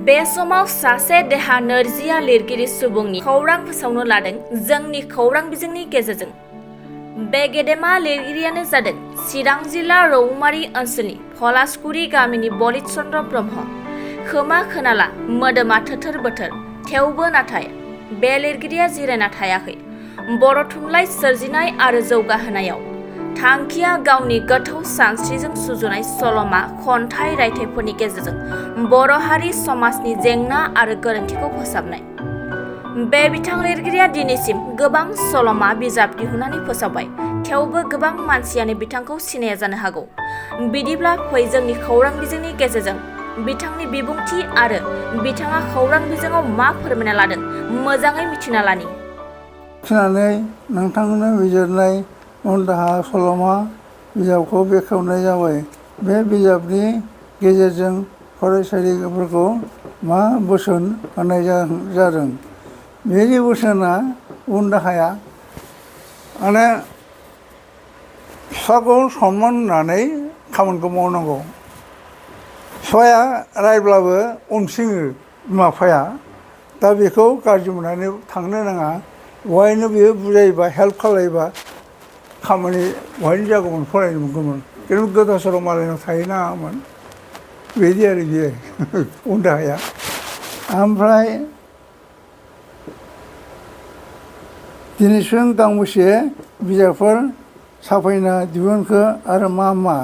बे समाव सासे देहा नोरजिया लिरगिरि सुबुंनि खौरां फोसावनो लादों जोंनि खौरां बिजोंनि गेजेरजों। बे गेदेमा लिरगिरियानो जादों चिरां जिल्ला रौमारि ओनसोलनि पलासगुरि गामिनि बलित चन्द्र ब्रह्म। खोमा खोनाला मोदोमा थोथोर बोथोर, थेवबो नाथाय बे लिरगिरिया जिरायना थायाखै। बर' थुनलाइ सोरजिनाय आरो जौगाहोनायाव थांखिया गावनि गोथौ सानस्रिजों सुजुनाय सल'मा, खन्थाइ, रायथाइफोरनि गेजेरजों बर' हारि समाजनि जेंना आरो गोरोन्थिखौ फोसाबनाय। बे बिथां लिरगिरिया दिनैसिम गोबां सल'मा बिजाब दिहुननानै फोसावबाय, थेवबो गोबां मानसियानो बिथांखौ सिनाया जानो हागौ। बिदिब्ला फै जोंनि खौरां बिजोंनि गेजेरजों बिथांनि बिबुंथि आरो बिथाङा खौरां बिजोङाव मा फोरमायना लादों मोजाङै मिथिना लानि। फिनानै नोंथांनो बिजिरनाय उनदाहा सल'मा बिजाबखौ बेखेवनाय जाबाय। बे बिजाबनि गेजेरजों फरायसालिफोरखौ मा बोसोन होनाय जादों? बेनि बोसोना उनदाहाया माने फिफाखौ सनमान होनानै खामानिखौ मावनांगौ। फिफाया रायब्लाबो अनसिङो बिमा बिफाया, दा बेखौ गाज्रि मोननानै थांनो नाङा। बहायनो बियो बुजायोबा हेल्प खालायोबा खामानि बहायनो जागौमोन, फरायनो मोनगौमोन। खिन्थु गोदाव सोराव मालायनाव थाहैनाङामोन, बिदि आरो बियो उनदाहाया। ओमफ्राय दिनैसिम गांबेसे बिजाबफोर साफायना दिहुनखो आरो मा मा?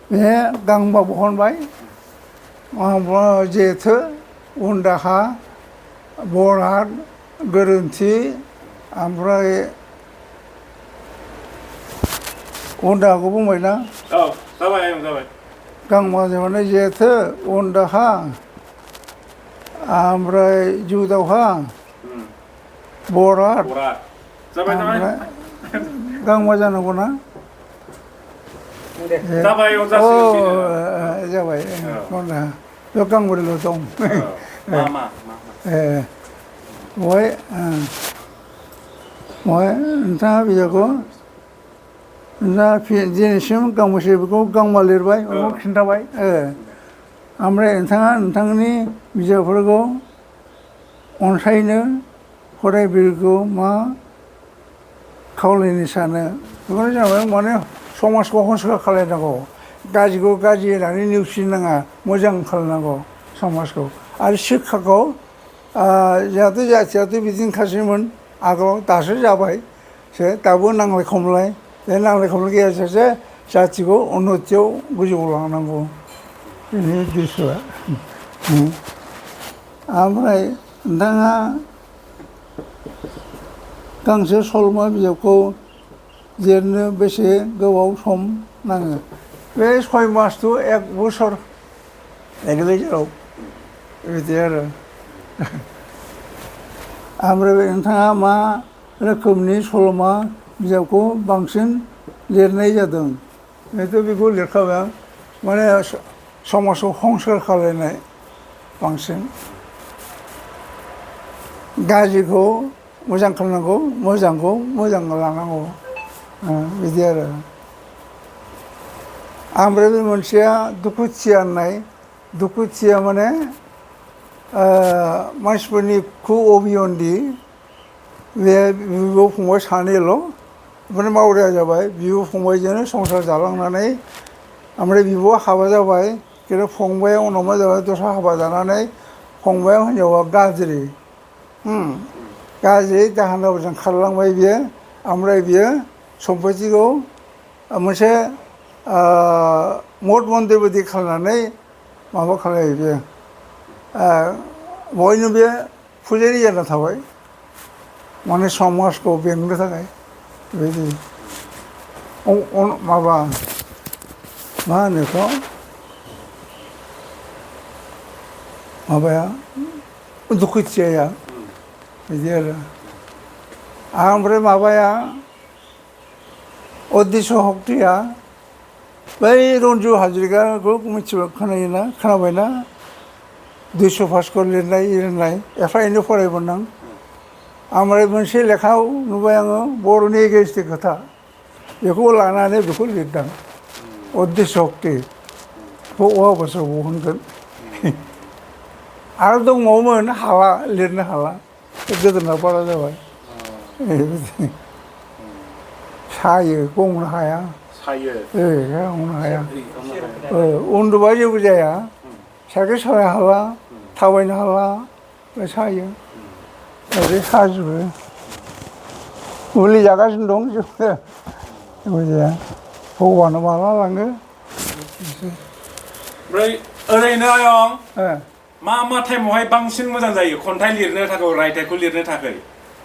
बे गांबा बहनबाय। जेथो, उनदाहा, बरहाट, गोरोन्थि, ओमफ्राय उनदाहाखौ बुंबायना? औ जाबाय। गांबा जाबाय, जेथो, उनदाहा, ओमफ्राय जिउ दावहा, बरहाट, ओमफ्राय गांबा जानांगौ ना? जाबाय जाबाय। बेयाव गांब्रैल' दं। बहाय नोंथाङा बिजाबखौ दिनैसिम गांबेसे बेखौ गांबा लिरबाय, बेखौ खिन्थाबाय। ओमफ्राय नोंथाङा नोंथांनि बिजाबफोरखौ अनसायनो फरायगिरिखौ मा खावलायनो सानो? बेखौनो जाबाय माने समाजखौ संस्कार खालायनांगौ। गाज्रिखौ गाज्रि होननानै नेवसिनो नाङा, मोजां खालायनांगौ समाजखौ। आरो शिक्षाखौ जोंहाथ' जाथियाथ' बिदिनोखासैमोन आगोलाव, दासो जाबाय दाबो नांलाय खमलाय। बे नांलाय खमलाय गैयाजासे जाथिखौ उन्नतियाव गोजौआव लांनांगौ, बेनि उद्देश्यआ। ओमफ्राय नोंथाङा गांसे सल'मा बिजाबखौ लिरनो बेसे गोबाव सम नाङो? बे 6 मास to 1 बोसोर बेनि गेजेराव, बिदि आरो। ओमफ्राय नोंथाङा मा रोखोमनि सल'मा बिजाबखौ बांसिन लिरनाय जादों? बेथ' बेखौ लिरखाबाय आं, माने समाजखौ संस्कार खालायनाय बांसिन। गाज्रिखौ मोजां खालामनांगौ, मोजांखौ मोजां लानांगौ, बिदि आरो। ओमफ्राय बे मोनसेया दुखुथिया होननाय। दुखुथिया माने मानसिफोरनि अबियन्दि बे बिब' फंबाय सानैल', ओमफ्राय मावरिया जाबाय। बिब' फंबायजोंनो संसार जालांनानै ओमफ्राय बिब'आ हाबा जाबाय, खिन्थु फंबाया उनाव मा जाबाय, दस्रा हाबा जानानै फंबाया हिनजावा गाज्रि दाहोनाफोरजों खारलांबाय बियो। ओमफ्राय बियो सम्पतिखौ मोनसे मठ मन्दिर बायदि खालामनानै माबा खालायो बियो, बयनो बे फुजारि जाना थाबाय, माने समाजखौ बेंनो थाखाय। बेबायदि माबा मा होनो बेखौ, माबाया दुखुथियाया, बिदि आरो। ओमफ्राय माबाया उद्देश्य शक्तिया बै रन्जु हाजरिकाखौ मिथिबाय, खोनाबायना? 200 भास्कर लिरनाय एफा एनै फरायबोदों। ओमफ्राय मोनसे लेखायाव नुबाय आङो बर'नि एगेन्स्टनि खोथा, बेखौ लानानै बेखौ लिरदों, उद्देश्य शक्ति। बेखौ अहा भाषायाव बहनगोन। आरो दंबावोमोन हाला लिरनो हाला गोदोना बारा जाबाय बेबायदि सायो गंनो हाया सायो गंनो हाया उन्दुबा जेबो जाया साइकेल सालायनो हाला थाबायनो हाला बे सायो ओरै साजोबो मुलि जागासिनो दं जेबो जाया भगबाना माला लाङो ओमफ्राय ओरैनो आयं ओ मा टाइमावहाय बांसिन मोजां जायो खन्थाइ लिरनो थाखाय रायथाइखौ लिरनो थाखाय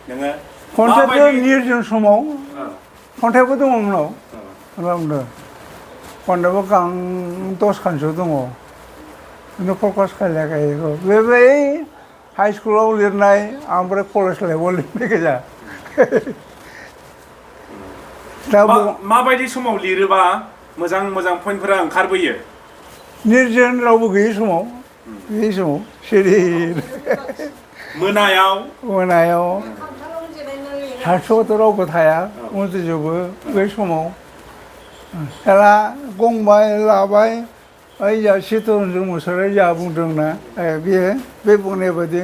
नोङो खन्थाइखौ निर्जन समाव खन्थाइबो दङ उनाव बुंदों खन्थाइबो गां 10 खानसो दङ खिन्थु प्रकाश खालायाखै बे बै हाइ स्कुलाव लिरनाय ओमफ्राय कलेज लाइफआव लिरनाय गोजा दा माबायदि समाव लिरोबा मोजां मोजां पइन्टफोरा ओंखारबोयो निर्जन रावबो गैयै समाव सिरि मोनायाव हारसिङावथ' रावबो थाया उन्दुजोबो बै समाव हेला गंबाय लाबाय ओइ जा चित्तरन्जन मुसाहारि जा बुंदोंना बे बुंनाय बायदि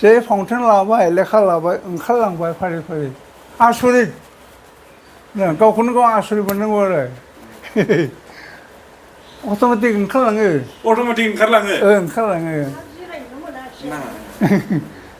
जे फाउन्टेन लाबाय लेखा लाबाय ओंखारलांबाय फारि फारि आसरित गावखौनो गाव आसरित मोननांगौ आरो अट'मेटिक ओंखारलाङो ओंखारलाङो ओंखारलाङो